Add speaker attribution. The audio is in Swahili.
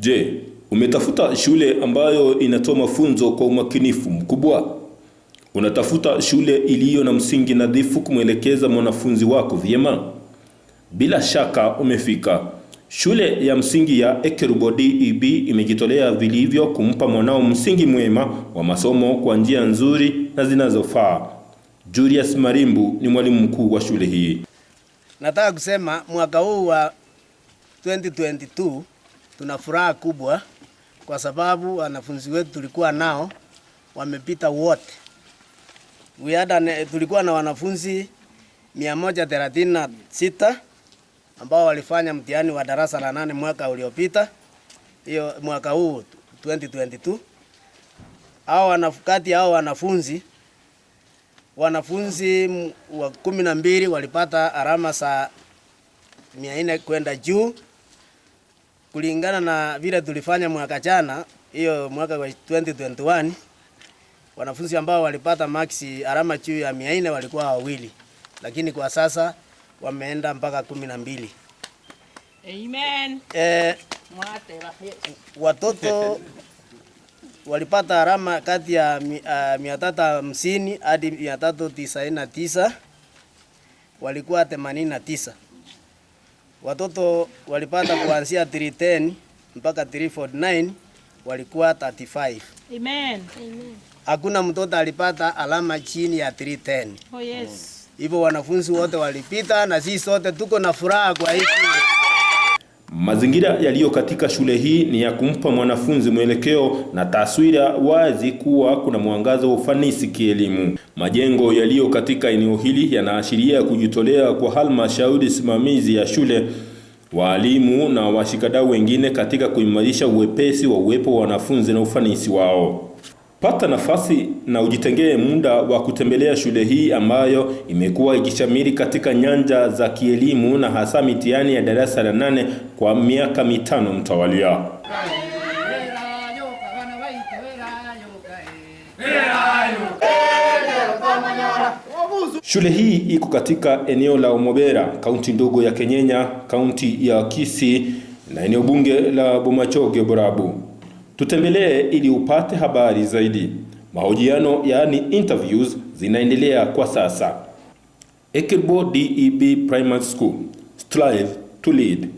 Speaker 1: Je, umetafuta shule ambayo inatoa mafunzo kwa umakinifu mkubwa? Unatafuta shule iliyo na msingi nadhifu kumwelekeza mwanafunzi wako vyema? Bila shaka umefika. Shule ya msingi ya Ekerubo DEB imejitolea vilivyo kumpa mwanao msingi mwema wa masomo kwa njia nzuri na zinazofaa. Julius Marimbu ni mwalimu mkuu wa shule hii.
Speaker 2: Nataka kusema mwaka huu wa 2022 tuna furaha kubwa kwa sababu wanafunzi wetu tulikuwa nao wamepita wote. Tulikuwa na wanafunzi 136 ambao walifanya mtihani wa darasa la 8 mwaka uliopita, hiyo mwaka huu 2022. Kati hao wanafunzi wa 12 walipata alama za 400 kwenda juu kulingana na vile tulifanya mwaka jana, hiyo mwaka wa 2021. Wanafunzi ambao walipata maksi alama juu ya 400 walikuwa wawili, lakini kwa sasa wameenda mpaka 12.
Speaker 3: Amen.
Speaker 2: Watoto walipata alama kati ya 350 hadi 399, walikuwa 89. Watoto walipata kuanzia 310 mpaka 349 walikuwa 35.
Speaker 3: Amen.
Speaker 2: Hakuna mtoto alipata alama chini ya 310.
Speaker 3: Oh yes.
Speaker 2: Hivyo wanafunzi wote walipita na sisi sote tuko na furaha kwa hii.
Speaker 1: Mazingira yaliyo katika shule hii ni ya kumpa mwanafunzi mwelekeo na taswira wazi kuwa kuna mwangaza wa ufanisi kielimu. Majengo yaliyo katika eneo hili yanaashiria kujitolea kwa halmashauri simamizi ya shule, walimu na washikadau wengine katika kuimarisha uwepesi wa uwepo wa wanafunzi na ufanisi wao. Pata nafasi na ujitengee muda wa kutembelea shule hii ambayo imekuwa ikishamiri katika nyanja za kielimu na hasa mitihani ya darasa la 8 kwa miaka 5 mtawalia. Shule hii iko katika eneo la Omobera, kaunti ndogo ya Kenyenya, kaunti ya Kisii na eneo bunge la Bomachoge Borabu. Tutembelee ili upate habari zaidi. Mahojiano yaani interviews zinaendelea kwa sasa. Ekerubo DEB Primary School. Strive to lead.